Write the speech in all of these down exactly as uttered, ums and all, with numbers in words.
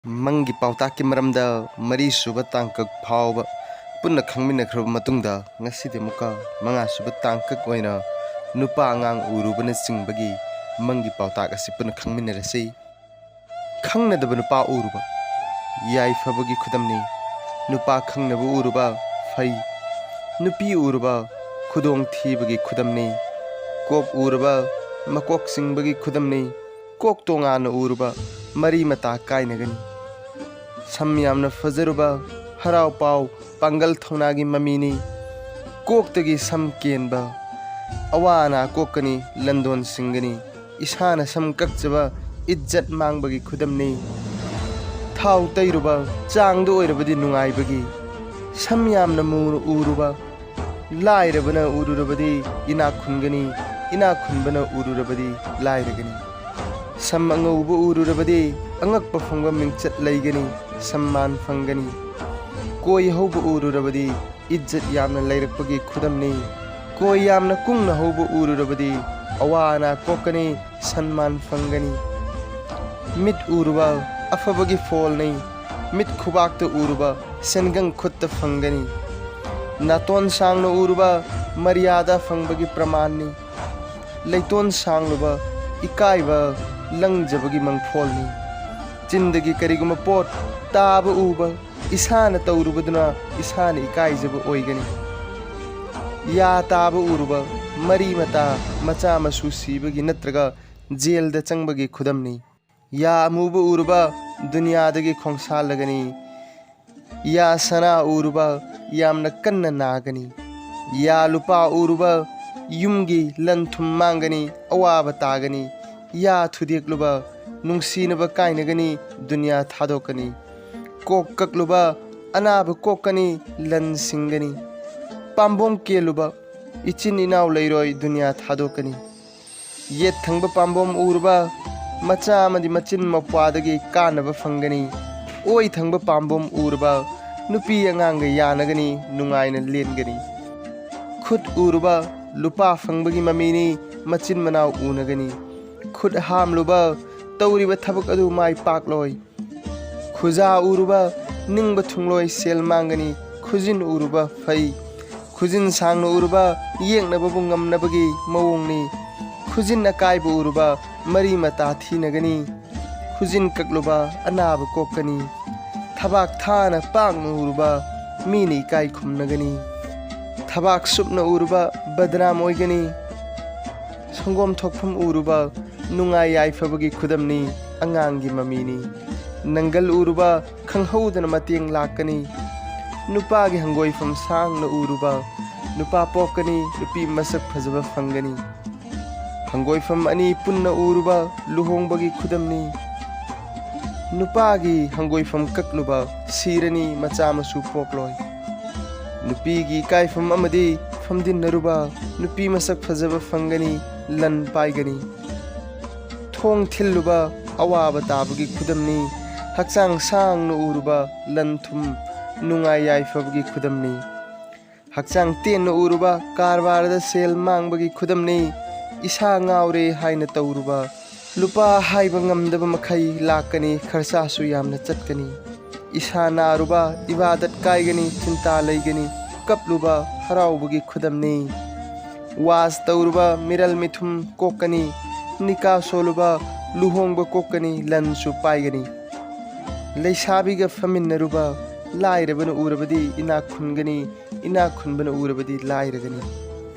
ꯃꯪꯒꯤ ꯄꯥꯎꯇꯥꯛꯀꯤ ꯃꯔꯝꯗ ꯃꯔꯤꯁꯨꯕ ꯇꯥꯡꯀꯛ ꯐꯥꯎꯕ ꯄꯨꯟꯅ ꯈꯪꯃꯤꯟꯅꯈ꯭ꯔꯕ ꯃꯇꯨꯡꯗ, ꯉꯁꯤꯗꯤ ꯑꯃꯨꯛꯀ ꯃꯉꯥꯁꯨꯕ ꯇꯥꯡꯀꯛ ꯑꯣꯏꯅ ꯅꯨꯄꯥ ꯑꯉꯥꯡ ꯎꯔꯨꯕꯅꯆꯤꯡꯕꯒꯤ ꯃꯪꯒꯤ ꯄꯥꯎꯇꯥꯛ ꯑꯁꯤ ꯄꯨꯟꯅ ꯈꯪꯃꯤꯟꯅꯔꯁꯤ꯫ ꯈꯪꯅꯗꯕ ꯅꯨꯄꯥ ꯎꯔꯨꯕ ꯌꯥꯏꯐꯕꯒꯤ ꯈꯨꯗꯝꯅꯤ꯫ ꯅꯨꯄꯥ ꯈꯪꯅꯕ ꯎꯔꯨꯕ ꯐꯩ꯫ ꯅꯨꯄꯤ ꯎꯔꯨꯕ ꯈꯨꯗꯣꯡꯊꯤꯕꯒꯤ ꯈꯨꯗꯝꯅꯤ꯫ ꯀꯣꯛ ꯎꯔꯨꯕ ꯃꯀꯣꯛ ꯆꯤꯡꯕꯒꯤ ꯈꯨꯗꯝꯅꯤ꯫ ꯀꯣꯛ ꯇꯣꯉꯥꯟꯅ ꯎꯔꯨꯕ ꯃꯔꯤ ꯃꯇꯥ ꯀꯥꯏꯅꯒꯅꯤ꯫ ꯁꯝ ꯌꯥꯝꯅ ꯐꯖꯔꯨꯕ ꯍꯔꯥꯎ ꯄꯥꯎ ꯄꯥꯡꯒꯜ ꯊꯧꯅꯥꯒꯤ ꯃꯃꯤꯅꯤ꯫ ꯀꯣꯛꯇꯒꯤ ꯁꯝ ꯀꯦꯟꯕ ꯑꯋꯥ ꯑꯅꯥ ꯀꯣꯛꯀꯅꯤ, ꯂꯟꯗꯣꯟ ꯁꯤꯡꯒꯅꯤ꯫ ꯏꯁꯥꯅ ꯁꯝ ꯀꯛꯆꯕ ꯏꯖꯠ ꯃꯥꯡꯕꯒꯤ ꯈꯨꯗꯝꯅꯤ꯫ ꯊꯥꯎ ꯇꯩꯔꯨꯕ ꯆꯥꯡꯗ ꯑꯣꯏꯔꯕꯗꯤ ꯅꯨꯡꯉꯥꯏꯕꯒꯤ꯫ ꯁꯝ ꯌꯥꯝꯅ ꯃꯨꯅ ꯎꯔꯨꯕ ꯂꯥꯏꯔꯕꯅ ꯎꯔꯨꯔꯕꯗꯤ ꯏꯅꯥꯛ ꯈꯨꯟꯒꯅꯤ, ꯏꯅꯥꯛ ꯈꯨꯟꯕꯅ ꯎꯔꯨꯔꯕꯗꯤ ꯂꯥꯏꯔꯒꯅꯤ꯫ ꯁꯝ ꯑꯉꯧꯕ ꯎꯔꯨꯔꯕꯗꯤ ꯑꯉꯛꯄ ꯐꯪꯕ ꯃꯤꯡꯆꯠ ꯂꯩꯒꯅꯤ, ꯁꯝꯃꯥꯟ ꯐꯪꯒꯅꯤ꯫ ꯀꯣꯏ ꯍꯧꯕ ꯎꯔꯨꯔꯕꯗꯤ ꯏꯖꯠ ꯌꯥꯝꯅ ꯂꯩꯔꯛꯄꯒꯤ ꯈꯨꯗꯝꯅꯤ꯫ ꯀꯣꯏ ꯌꯥꯝꯅ ꯀꯨꯡꯅ ꯍꯧꯕ ꯎꯔꯨꯔꯕꯗꯤ ꯑꯋꯥ ꯑꯅꯥ ꯀꯣꯛꯀꯅꯤ, ꯁꯟꯃꯥꯟ ꯐꯪꯒꯅꯤ꯫ ꯃꯤꯠ ꯎꯔꯨꯕ ꯑꯐꯕꯒꯤ ꯐꯣꯜꯅꯤ꯫ ꯃꯤꯠ ꯈꯨꯕꯥꯛꯇ ꯎꯔꯨꯕ ꯁꯦꯟꯒꯪ ꯈꯨꯠꯇ ꯐꯪꯒꯅꯤ꯫ ꯅꯥꯇꯣꯟ ꯁꯥꯡꯅ ꯎꯔꯨꯕ ꯃꯔꯤꯌꯥꯗ ꯐꯪꯕꯒꯤ ꯄ꯭ꯔꯃꯥꯟꯅꯤ꯫ ꯂꯩꯇꯣꯟ ꯁꯥꯡꯂꯨꯕ ꯏꯀꯥꯏꯕ ꯂꯪꯖꯕꯒꯤ ꯃꯪꯐꯣꯜꯅꯤ꯫ ꯆꯤꯟꯗꯒꯤ ꯀꯔꯤꯒꯨꯝꯕ ꯄꯣꯠ ꯇꯥꯕ ꯎꯕ ꯏꯁꯥꯅ ꯇꯧꯔꯨꯕꯗꯨꯅ ꯏꯁꯥꯅ ꯏꯀꯥꯏꯖꯕ ꯑꯣꯏꯒꯅꯤ꯫ ꯌꯥ ꯇꯥꯕ ꯎꯔꯨꯕ ꯃꯔꯤ ꯃꯇꯥ ꯃꯆꯥ ꯃꯁꯨ ꯁꯤꯕꯒꯤ ꯅꯠꯇ꯭ꯔꯒ ꯖꯦꯜꯗ ꯆꯪꯕꯒꯤ ꯈꯨꯗꯝꯅꯤ꯫ ꯌꯥ ꯑꯃꯨꯕ ꯎꯔꯨꯕ ꯗꯨꯅꯤꯌꯥꯗꯒꯤ ꯈꯣꯡꯁꯥꯜꯂꯒꯅꯤ꯫ ꯌꯥ ꯁꯅꯥ ꯎꯔꯨꯕ ꯌꯥꯝꯅ ꯀꯟꯅ ꯅꯥꯒꯅꯤ꯫ ꯌꯥ ꯂꯨꯄꯥ ꯎꯔꯨꯕ ꯌꯨꯝꯒꯤ ꯂꯟ ꯊꯨꯝ ꯃꯥꯡꯒꯅꯤ, ꯑꯋꯥꯕ ꯇꯥꯒꯅꯤ꯫ ꯌꯥ ꯊꯨꯗꯦꯛꯂꯨꯕ ꯅꯨꯡꯁꯤꯅꯕ ꯀꯥꯏꯅꯒꯅꯤ, ꯗꯨꯅꯤꯌꯥ ꯊꯥꯗꯣꯛꯀꯅꯤ꯫ ꯀꯣꯛ ꯀꯛꯂꯨꯕ ꯑꯅꯥꯕ ꯀꯣꯛꯀꯅꯤ, ꯂꯟ ꯁꯤꯡꯒꯅꯤ꯫ ꯄꯥꯝꯕꯣꯝ ꯀꯦꯜꯂꯨꯕ ꯏꯆꯤꯟ ꯏꯅꯥꯎ ꯂꯩꯔꯣꯏ, ꯗꯨꯅꯤꯌꯥ ꯊꯥꯗꯣꯛꯀꯅꯤ꯫ ꯌꯦꯠ ꯊꯪꯕ ꯄꯥꯝꯕꯣꯝ ꯎꯔꯨꯕ ꯃꯆꯥ ꯑꯃꯗꯤ ꯃꯆꯤꯟ ꯃꯧꯄ꯭ꯋꯥꯗꯒꯤ ꯀꯥꯟꯅꯕ ꯐꯪꯒꯅꯤ꯫ ꯑꯣꯏ ꯊꯪꯕ ꯄꯥꯝꯕꯣꯝ ꯎꯔꯨꯕ ꯅꯨꯄꯤ ꯑꯉꯥꯡꯒ ꯌꯥꯅꯒꯅꯤ, ꯅꯨꯡꯉꯥꯏꯅ ꯂꯦꯟꯒꯅꯤ꯫ ꯈꯨꯠ ꯎꯔꯨꯕ ꯂꯨꯄꯥ ꯐꯪꯕꯒꯤ ꯃꯃꯤꯅꯤ, ꯃꯆꯤꯟ ꯃꯅꯥꯎ ꯎꯅꯒꯅꯤ꯫ ꯈꯨꯠ ꯍꯥꯝꯂꯨꯕ ꯇꯧꯔꯤꯕ ꯊꯕꯛ ꯑꯗꯨ ꯃꯥꯏ ꯄꯥꯛꯂꯣꯏ꯫ ꯈꯨꯖꯥ ꯎꯔꯨꯕ ꯅꯤꯡꯕ ꯊꯨꯡꯂꯣꯏ ꯁꯦꯜ ꯃꯥꯡꯒꯅꯤ꯫ ꯈꯨꯖꯤꯟ ꯎꯔꯨꯕ ꯐꯩ꯫ ꯈꯨꯖꯤꯟ ꯁꯥꯡꯅ ꯎꯔꯨꯕ ꯌꯦꯛꯅꯕꯕꯨ ꯉꯝꯅꯕꯒꯤ ꯃꯑꯣꯡꯅꯤ꯫ ꯈꯨꯖꯤꯟ ꯑꯀꯥꯏꯕ ꯎꯔꯨꯕ ꯃꯔꯤ ꯃꯇꯥ ꯊꯤꯅꯒꯅꯤ꯫ ꯈꯨꯖꯤꯟ ꯀꯛꯂꯨꯕ ꯑꯅꯥꯕ ꯀꯣꯛꯀꯅꯤ꯫ ꯊꯕꯥꯛ ꯊꯥꯅ ꯄꯥꯛꯅ ꯎꯔꯨꯕ ꯃꯤꯅ ꯏꯀꯥꯏ ꯈꯨꯝꯅꯒꯅꯤ꯫ ꯊꯕꯥꯛ ꯁꯨꯞꯅ ꯎꯔꯨꯕ ꯕꯗꯅꯥꯝ ꯑꯣꯏꯒꯅꯤ꯫ ꯁꯪꯒꯣꯝ ꯊꯣꯛꯐꯝ ꯎꯔꯨꯕ ꯅꯨꯡꯉꯥꯏ ꯌꯥꯏꯐꯕꯒꯤ ꯈꯨꯗꯝꯅꯤ꯫ ꯑꯉꯥꯡꯒꯤ ꯃꯃꯤꯅꯤ꯫ ꯅꯪꯒꯜ ꯎꯔꯨꯕ ꯈꯪꯍꯧꯗꯅ ꯃꯇꯦꯡ ꯂꯥꯛꯀꯅꯤ꯫ ꯅꯨꯄꯥꯒꯤ ꯍꯪꯒꯣꯏꯐꯝ ꯁꯥꯡꯅ ꯎꯔꯨꯕ ꯅꯨꯄꯥ ꯄꯣꯛꯀꯅꯤ꯫ ꯅꯨꯄꯤ ꯃꯁꯛ ꯐꯖꯕ ꯐꯪꯒꯅꯤ꯫ ꯍꯪꯒꯣꯏꯐꯝ ꯑꯅꯤ ꯄꯨꯟꯅ ꯎꯔꯨꯕ ꯂꯨꯍꯣꯡꯕꯒꯤ ꯈꯨꯗꯝꯅꯤ꯫ ꯅꯨꯄꯥꯒꯤ ꯍꯪꯒꯣꯏꯐꯝ ꯀꯛꯂꯨꯕ ꯁꯤꯔꯅꯤ, ꯃꯆꯥ ꯃꯁꯨ ꯄꯣꯛꯂꯣꯏ꯫ ꯅꯨꯄꯤꯒꯤ ꯏꯀꯥꯏꯐꯝ ꯑꯃꯗꯤ ꯐꯝꯗꯤꯟꯅꯔꯨꯕ ꯅꯨꯄꯤ ꯃꯁꯛ ꯐꯖꯕ ꯐꯪꯒꯅꯤ, ꯂꯟ ꯄꯥꯏꯒꯅꯤ꯫ ꯊꯣꯡ ꯊꯤꯜꯂꯨꯕ ꯑꯋꯥꯕ ꯇꯥꯕꯒꯤ ꯈꯨꯗꯝꯅꯤ꯫ ꯍꯛꯆꯥꯡ ꯁꯥꯡꯅ ꯎꯔꯨꯕ ꯂꯟ ꯊꯨꯝ ꯅꯨꯡꯉꯥꯏ ꯌꯥꯏꯐꯕꯒꯤ ꯈꯨꯗꯝꯅꯤ꯫ ꯍꯛꯆꯥꯡ ꯇꯦꯟꯅ ꯎꯔꯨꯕ ꯀꯔꯕꯥꯔꯗ ꯁꯦꯜ ꯃꯥꯡꯕꯒꯤ ꯈꯨꯗꯝꯅꯤ꯫ ꯏꯁꯥ ꯉꯥꯎꯔꯦ ꯍꯥꯏꯅ ꯇꯧꯔꯨꯕ ꯂꯨꯄꯥ ꯍꯥꯏꯕ ꯉꯝꯗꯕ ꯃꯈꯩ ꯂꯥꯛꯀꯅꯤ, ꯈꯔꯁꯥꯁꯨ ꯌꯥꯝꯅ ꯆꯠꯀꯅꯤ꯫ ꯏꯁꯥ ꯅꯥꯔꯨꯕ ꯏꯕꯥꯗꯠ ꯀꯥꯏꯒꯅꯤ, ꯆꯤꯟꯇꯥ ꯂꯩꯒꯅꯤ꯫ ꯀꯞꯂꯨꯕ ꯍꯔꯥꯎꯕꯒꯤ ꯈꯨꯗꯝꯅꯤ꯫ ꯋꯥꯁ ꯇꯧꯔꯨꯕ ꯃꯤꯔꯜ ꯃꯤꯊꯨꯝ ꯀꯣꯛꯀꯅꯤ꯫ ꯅꯤꯀꯥ ꯁꯣꯜꯂꯨꯕ ꯂꯨꯍꯣꯡꯕ ꯀꯣꯛꯀꯅꯤ, ꯂꯟꯁꯨ ꯄꯥꯏꯒꯅꯤ꯫ ꯂꯩꯁꯥꯕꯤꯒ ꯐꯝꯃꯤꯟꯅꯔꯨꯕ ꯂꯥꯏꯔꯕꯅ ꯎꯔꯕꯗꯤ ꯏꯅꯥꯛ ꯈꯨꯟꯒꯅꯤ, ꯏꯅꯥꯛ ꯈꯨꯟꯕꯅ ꯎꯔꯕꯗꯤ ꯂꯥꯏꯔꯒꯅꯤ꯫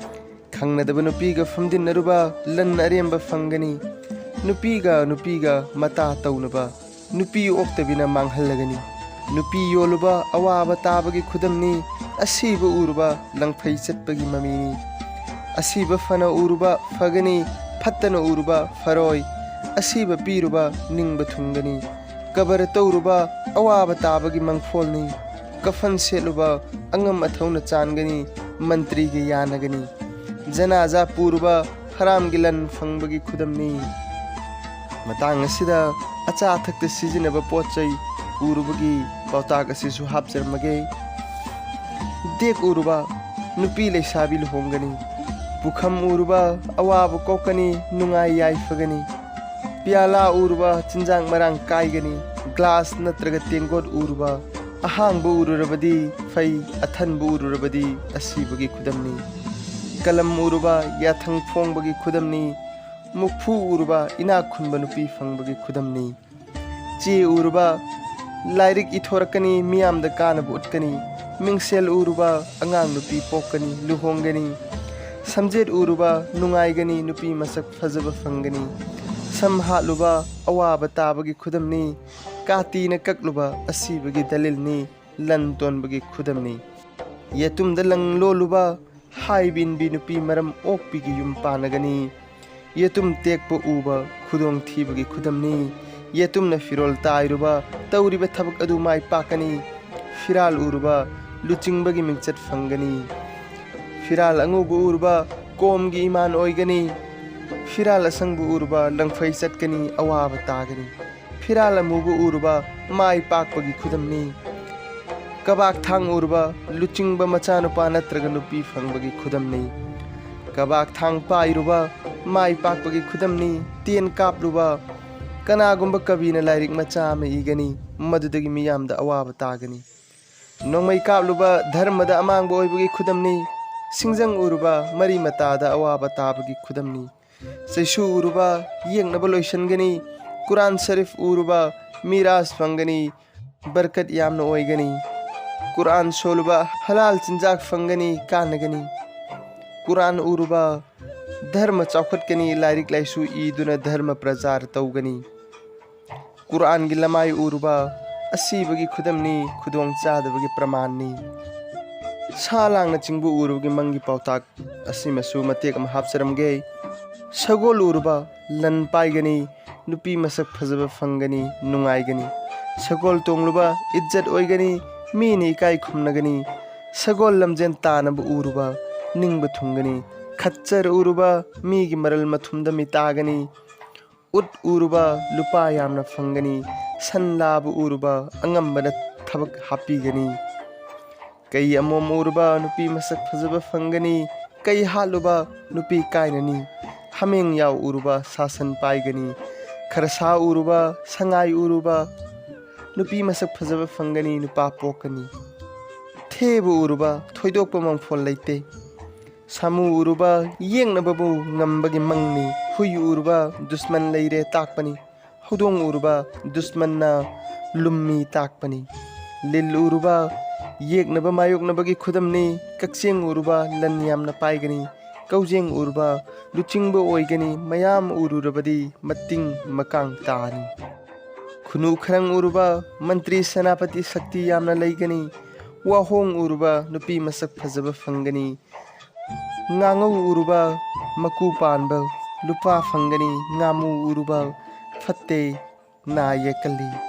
ꯈꯪꯅꯗꯕ ꯅꯨꯄꯤꯒ ꯐꯝꯗꯤꯟꯅꯔꯨꯕ ꯂꯟ ꯑꯔꯦꯝꯕ ꯐꯪꯒꯅꯤ꯫ ꯅꯨꯄꯤꯒ ꯅꯨꯄꯤꯒ ꯃꯇꯥ ꯇꯧꯅꯕ ꯅꯨꯄꯤ ꯑꯣꯛꯇꯕꯤꯅ ꯃꯥꯡꯍꯜꯂꯒꯅꯤ꯫ ꯅꯨꯄꯤ ꯌꯣꯜꯂꯨꯕ ꯑꯋꯥꯕ ꯇꯥꯕꯒꯤ ꯈꯨꯗꯝꯅꯤ꯫ ꯑꯁꯤꯕ ꯎꯔꯨꯕ ꯂꯪꯐꯩ ꯆꯠꯄꯒꯤ ꯃꯃꯤꯅꯤ꯫ ꯑꯁꯤꯕ ꯐꯅ ꯎꯔꯨꯕ ꯐꯒꯅꯤ, ꯐꯠꯇꯅ ꯎꯔꯨꯕ ꯐꯔꯣꯏ꯫ ꯑꯁꯤꯕ ꯄꯤꯔꯨꯕ ꯅꯤꯡꯕ ꯊꯨꯡꯒꯅꯤ꯫ ꯀꯕꯔ ꯇꯧꯔꯨꯕ ꯑꯋꯥꯕ ꯇꯥꯕꯒꯤ ꯃꯪꯐꯣꯜꯅꯤ꯫ ꯀꯐꯟ ꯁꯦꯠꯂꯨꯕ ꯑꯉꯝ ꯑꯊꯧꯅ ꯆꯥꯟꯒꯅꯤ, ꯃꯟꯇ꯭ꯔꯤꯒ ꯌꯥꯅꯒꯅꯤ꯫ ꯖꯅꯥꯖꯥ ꯄꯨꯔꯨꯕ ꯍꯔꯥꯝꯒꯤ ꯂꯟ ꯐꯪꯕꯒꯤ ꯈꯨꯗꯝꯅꯤ꯫ ꯃꯇꯥꯡ ꯑꯁꯤꯗ ꯑꯆꯥ ꯑꯊꯛꯇ ꯁꯤꯖꯤꯟꯅꯕ ꯄꯣꯠ ꯆꯩ ꯎꯔꯨꯕꯒꯤ ꯄꯥꯎꯇꯥꯛ ꯑꯁꯤꯁꯨ ꯍꯥꯞꯆꯔꯝꯃꯒꯦ꯫ ꯗꯦꯛ ꯎꯔꯨꯕ ꯅꯨꯄꯤ ꯂꯩꯁꯥꯕꯤ ꯂꯨꯍꯣꯡꯒꯅꯤ꯫ ꯄꯨꯈꯝ ꯎꯔꯨꯕ ꯑꯋꯥꯕ ꯀꯣꯛꯀꯅꯤ, ꯅꯨꯡꯉꯥꯏ ꯌꯥꯏꯐꯒꯅꯤ꯫ ꯄꯤꯌꯥꯂꯥ ꯎꯔꯨꯕ ꯆꯤꯟꯖꯥꯛ ꯃꯔꯥꯡ ꯀꯥꯏꯒꯅꯤ꯫ ꯒ꯭ꯂꯥꯁ ꯅꯠꯇ꯭ꯔꯒ ꯇꯦꯡꯒꯣꯠ ꯎꯔꯨꯕ, ꯑꯍꯥꯡꯕ ꯎꯔꯨꯔꯕꯗꯤ ꯐꯩ, ꯑꯊꯟꯕ ꯎꯔꯨꯔꯕꯗꯤ ꯑꯁꯤꯕꯒꯤ ꯈꯨꯗꯝꯅꯤ꯫ ꯀꯂꯝ ꯎꯔꯨꯕ ꯌꯥꯊꯪ ꯐꯣꯡꯕꯒꯤ ꯈꯨꯗꯝꯅꯤ꯫ ꯃꯨꯛꯐꯨ ꯎꯔꯨꯕ ꯏꯅꯥꯛ ꯈꯨꯟꯕ ꯅꯨꯄꯤ ꯐꯪꯕꯒꯤ ꯈꯨꯗꯝꯅꯤ꯫ ꯆꯦ ꯎꯔꯨꯕ ꯂꯥꯏꯔꯤꯛ ꯏꯊꯣꯔꯛꯀꯅꯤ, ꯃꯤꯌꯥꯝꯗ ꯀꯥꯟꯅꯕ ꯎꯠꯀꯅꯤ꯫ ꯃꯤꯡꯁꯦꯜ ꯎꯔꯨꯕ ꯑꯉꯥꯡ ꯅꯨꯄꯤ ꯄꯣꯛꯀꯅꯤ, ꯂꯨꯍꯣꯡꯒꯅꯤ꯫ ꯁꯝꯖꯦꯠ ꯎꯔꯨꯕ ꯅꯨꯡꯉꯥꯏꯒꯅꯤ, ꯅꯨꯄꯤ ꯃꯁꯛ ꯐꯖꯕ ꯐꯪꯒꯅꯤ꯫ ꯁꯝ ꯍꯥꯠꯂꯨꯕ ꯑꯋꯥꯕ ꯇꯥꯕꯒꯤ ꯈꯨꯗꯝꯅꯤ꯫ ꯀꯥꯇꯤꯅ ꯀꯛꯂꯨꯕ ꯑꯁꯤꯕꯒꯤ ꯗꯂꯤꯜꯅꯤ, ꯂꯟ ꯇꯣꯟꯕꯒꯤ ꯈꯨꯗꯝꯅꯤ꯫ ꯌꯦꯇꯨꯝꯗ ꯂꯪ ꯂꯣꯜꯂꯨꯕ ꯍꯥꯏꯕ ꯏꯟꯕꯤ ꯅꯨꯄꯤ ꯃꯔꯝ ꯑꯣꯛꯄꯤꯒꯤ ꯌꯨꯝ ꯄꯥꯟꯅꯒꯅꯤ꯫ ꯌꯦꯇꯨꯝ ꯇꯦꯛꯄ ꯎꯕ ꯈꯨꯗꯣꯡ ꯊꯤꯕꯒꯤ ꯈꯨꯗꯝꯅꯤ꯫ ꯌꯦꯇꯨꯝꯅ ꯐꯤꯔꯣꯜ ꯇꯥꯏꯔꯨꯕ ꯇꯧꯔꯤꯕ ꯊꯕꯛ ꯑꯗꯨ ꯃꯥꯏ ꯄꯥꯛꯀꯅꯤ꯫ ꯐꯤꯔꯥꯜ ꯎꯔꯨꯕ ꯂꯨꯆꯤꯡꯕꯒꯤ ꯃꯤꯡꯆꯠ ꯐꯪꯒꯅꯤ꯫ ꯐꯤꯔꯥꯜ ꯑꯉꯧꯕ ꯎꯔꯨꯕ ꯀꯣꯝꯒꯤ ꯏꯃꯥꯟ ꯑꯣꯏꯒꯅꯤ꯫ ꯐꯤꯔꯥꯜ ꯑꯁꯪꯕ ꯎꯔꯨꯕ ꯂꯪꯐꯩ ꯆꯠꯀꯅꯤ, ꯑꯋꯥꯕ ꯇꯥꯒꯅꯤ꯫ ꯐꯤꯔꯥꯜ ꯑꯃꯨꯕ ꯎꯔꯨꯕ ꯃꯥꯏ ꯄꯥꯛꯄꯒꯤ ꯈꯨꯗꯝꯅꯤ꯫ ꯀꯕꯥꯛ ꯊꯥꯡ ꯎꯔꯨꯕ ꯂꯨꯆꯤꯡꯕ ꯃꯆꯥꯅꯨꯄꯥ ꯅꯠꯇ꯭ꯔꯒ ꯅꯨꯄꯤ ꯐꯪꯕꯒꯤ ꯈꯨꯗꯝꯅꯤ꯫ ꯀꯕꯥꯛ ꯊꯥꯡ ꯄꯥꯏꯔꯨꯕ ꯃꯥꯏ ꯄꯥꯛꯄꯒꯤ ꯈꯨꯗꯝꯅꯤ꯫ ꯇꯦꯟ ꯀꯥꯞꯂꯨꯕ ꯀꯅꯥꯒꯨꯝꯕ ꯀꯕꯤꯅ ꯂꯥꯏꯔꯤꯛ ꯃꯆꯥ ꯑꯃ ꯏꯒꯅꯤ, ꯃꯗꯨꯗꯒꯤ ꯃꯤꯌꯥꯝꯗ ꯑꯋꯥꯕ ꯇꯥꯒꯅꯤ꯫ ꯅꯣꯡꯃꯩ ꯀꯥꯞꯂꯨꯕ ꯙꯔꯃꯗ ꯑꯃꯥꯡꯕ ꯑꯣꯏꯕꯒꯤ ꯈꯨꯗꯝꯅꯤ꯫ ꯁꯤꯡꯖꯪ ꯎꯔꯨꯕ ꯃꯔꯤ ꯃꯇꯥꯗ ꯑꯋꯥꯕ ꯇꯥꯕꯒꯤ ꯈꯨꯗꯝꯅꯤ꯫ ꯆꯩꯁꯨ ꯎꯔꯨꯕ ꯌꯦꯛꯅꯕ ꯂꯣꯏꯁꯤꯟꯒꯅꯤ꯫ ꯀꯨꯔꯥꯟ ꯁꯔꯤꯐ ꯎꯔꯨꯕ ꯃꯤꯔꯥꯖ ꯐꯪꯒꯅꯤ, ꯕꯔꯀꯠ ꯌꯥꯝꯅ ꯑꯣꯏꯒꯅꯤ꯫ ꯀꯨꯔꯥꯟ ꯁꯣꯜꯂꯨꯕ ꯍꯂꯥꯜ ꯆꯤꯟꯖꯥꯛ ꯐꯪꯒꯅꯤ, ꯀꯥꯟꯅꯒꯅꯤ꯫ ꯀꯨꯔꯥꯟ ꯎꯔꯨꯕ ꯙꯔꯃ ꯆꯥꯎꯈꯠꯀꯅꯤ, ꯂꯥꯏꯔꯤꯛ ꯂꯥꯏꯁꯨ ꯏꯗꯨꯅ ꯙꯔꯃ ꯄ꯭ꯔꯆꯥꯔ ꯇꯧꯒꯅꯤ꯫ ꯀꯨꯔꯥꯟꯒꯤ ꯂꯃꯥꯏ ꯎꯔꯨꯕ ꯑꯁꯤꯕꯒꯤ ꯈꯨꯗꯝꯅꯤ, ꯈꯨꯗꯣꯡ ꯆꯥꯗꯕꯒꯤ ꯄ꯭ꯔꯃꯥꯟꯅꯤ꯫ ꯁꯥ ꯂꯥꯡꯅꯆꯤꯡꯕ ꯎꯔꯨꯕꯒꯤ ꯃꯪꯒꯤ ꯄꯥꯎꯇꯥꯛ ꯑꯁꯤꯃꯁꯨ ꯃꯇꯦꯛ ꯑꯃ ꯍꯥꯞꯆꯔꯝꯒꯦ꯫ ꯁꯒꯣꯜ ꯎꯔꯨꯕ ꯂꯟ ꯄꯥꯏꯒꯅꯤ, ꯅꯨꯄꯤ ꯃꯁꯛ ꯐꯖꯕ ꯐꯪꯒꯅꯤ, ꯅꯨꯡꯉꯥꯏꯒꯅꯤ꯫ ꯁꯒꯣꯜ ꯇꯣꯡꯂꯨꯕ ꯏꯖꯠ ꯑꯣꯏꯒꯅꯤ, ꯃꯤꯅ ꯏꯀꯥꯏ ꯈꯨꯝꯅꯒꯅꯤ꯫ ꯁꯒꯣꯜ ꯂꯝꯖꯦꯟ ꯇꯥꯅꯕ ꯎꯔꯨꯕ ꯅꯤꯡꯕ ꯊꯨꯡꯒꯅꯤ꯫ ꯈꯠꯆꯔ ꯎꯔꯨꯕ ꯃꯤꯒꯤ ꯃꯔꯜ ꯃꯊꯨꯝꯗ ꯃꯤꯇꯥꯒꯅꯤ꯫ ꯎꯠ ꯎꯔꯨꯕ ꯂꯨꯄꯥ ꯌꯥꯝꯅ ꯐꯪꯒꯅꯤ꯫ ꯁꯟ ꯂꯥꯕ ꯎꯔꯨꯕ ꯑꯉꯝꯕꯅ ꯊꯕꯛ ꯍꯥꯞꯄꯤꯒꯅꯤ꯫ ꯀꯩ ꯑꯃꯣꯝ ꯎꯔꯨꯕ ꯅꯨꯄꯤ ꯃꯁꯛ ꯐꯖꯕ ꯐꯪꯒꯅꯤ꯫ ꯀꯩ ꯍꯥꯠꯂꯨꯕ ꯅꯨꯄꯤ ꯀꯥꯏꯅꯅꯤ꯫ ꯍꯥꯃꯦꯡ ꯌꯥꯎ ꯎꯔꯨꯕ ꯁꯥꯁꯟ ꯄꯥꯏꯒꯅꯤ꯫ ꯈꯔꯁꯥ ꯎꯔꯨꯕ, ꯁꯉꯥꯏ ꯎꯔꯨꯕ, ꯅꯨꯄꯤ ꯃꯁꯛ ꯐꯖꯕ ꯐꯪꯒꯅꯤ, ꯅꯨꯄꯥ ꯄꯣꯛꯀꯅꯤ꯫ ꯊꯦꯕ ꯎꯔꯨꯕ, ꯊꯣꯏꯗꯣꯛꯄ ꯃꯪꯐꯣꯜ ꯂꯩꯇꯦ꯫ ꯁꯥꯃꯨ ꯎꯔꯨꯕ, ꯌꯦꯛꯅꯕꯕꯨ ꯉꯝꯕꯒꯤ ꯃꯪꯅꯤ꯫ ꯍꯨꯏ ꯎꯔꯨꯕ, ꯗꯨꯁꯃꯟ ꯂꯩꯔꯦ ꯇꯥꯛꯄꯅꯤ꯫ ꯍꯧꯗꯣꯡ ꯎꯔꯨꯕ, ꯗꯨꯁꯃꯟꯅ ꯂꯨꯝꯃꯤ ꯇꯥꯛꯄꯅꯤ꯫ ꯂꯤꯜ ꯎꯔꯨꯕ, ꯌꯦꯛꯅꯕ ꯃꯥꯌꯣꯛꯅꯕꯒꯤ ꯈꯨꯗꯝꯅꯤ꯫ ꯀꯛꯆꯦꯡ ꯎꯔꯨꯕ, ꯂꯟ ꯌꯥꯝꯅ ꯄꯥꯏꯒꯅꯤ꯫ ꯀꯧꯖꯦꯡ ꯎꯔꯨꯕ, ꯂꯨꯆꯤꯡꯕ ꯑꯣꯏꯒꯅꯤ꯫ ꯃꯌꯥꯝ ꯎꯔꯨꯔꯕꯗꯤ ꯃꯇꯤꯡ ꯃꯀꯥꯡ ꯇꯥꯅꯤ꯫ ꯈꯨꯅꯨ ꯈꯔꯪ ꯎꯔꯨꯕ, ꯃꯟꯇ꯭ꯔꯤ ꯁꯦꯅꯥꯄꯇꯤ ꯁꯛꯇꯤ ꯌꯥꯝꯅ ꯂꯩꯒꯅꯤ꯫ ꯋꯥꯍꯣꯡ ꯎꯔꯨꯕ, ꯅꯨꯄꯤ ꯃꯁꯛ ꯐꯖꯕ ꯐꯪꯒꯅꯤ꯫ ꯉꯥꯉꯧ ꯎꯔꯨꯕ, ꯃꯀꯨ ꯄꯥꯟꯕ ꯂꯨꯄꯥ ꯐꯪꯒꯅꯤ꯫ ꯉꯥꯃꯨ ꯎꯔꯨꯕ, ꯐꯠꯇꯦ, ꯅꯥ ꯌꯦꯛꯀꯜꯂꯤ꯫